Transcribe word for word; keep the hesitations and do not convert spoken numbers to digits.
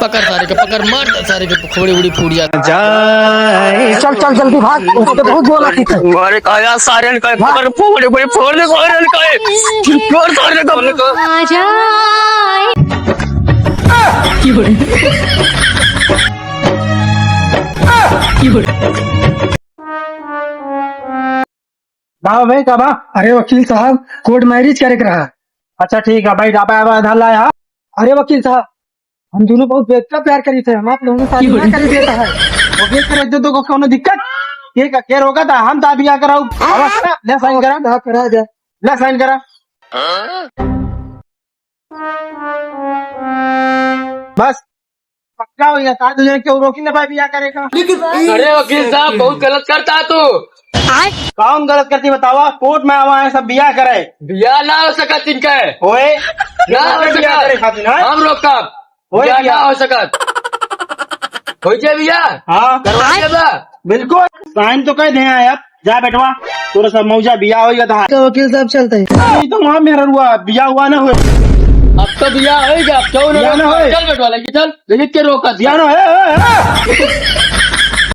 पकड़ सारे के, पकड़, मार दे सारे के, खोपड़ी उड़ी फूट जात। चल, चल, जल्दी भाग, उसके बहुत बोला थी। अरे, काया सारे का पकड़, फोड़, फोड़, फोड़ दे सारे का, फोड़ सारे का। आ जाए। का बा भाई, का बा? अरे वकील साहब, court marriage करे के रहा। अच्छा ठीक है भाई, डाबा आबा आधार लाया। अरे वकील साहब, हम दोनों बहुत बेहतर प्यार करी थे, हम आप लोगों को शादी ना करी देता है। वकील करे दे दो को कौनो दिक्कत? के का, के रोका था? हम ता बिया कराऊ। आवा करा, ले sign करा। हाँ, करा दे। ले sign करा। बस, पक्का हो गया, तार तुझे क्यों रोकी ना पाए बिया करे का? अरे वकील साहब, बहुत गलत करता है तू। कौन गलत करती बतावा? Court में आवा है सब बिया करे। बिया ना हो सकत इनके। ओए, ना हो बिया सकत। करे खातिर, हाँ? हम रोकब। ओए बिया बिया। ना हो सकत। होई जे बिया? हाँ। करवा देबा? बिल्कुल। Sign तो कह दे हैं यार। जा बेटवा, तोरा सब मौजा बिया होई गया था। तो वकील साहब चलते हैं। नहीं तो वहाँ मेहररुआ बिया हुआ ना होए। अब तो बिया होई गया, अब क्यों ना बिया ना होए। चल बेटवा, लेके चल, लेके के रोका बिया ना होए, होए, होए।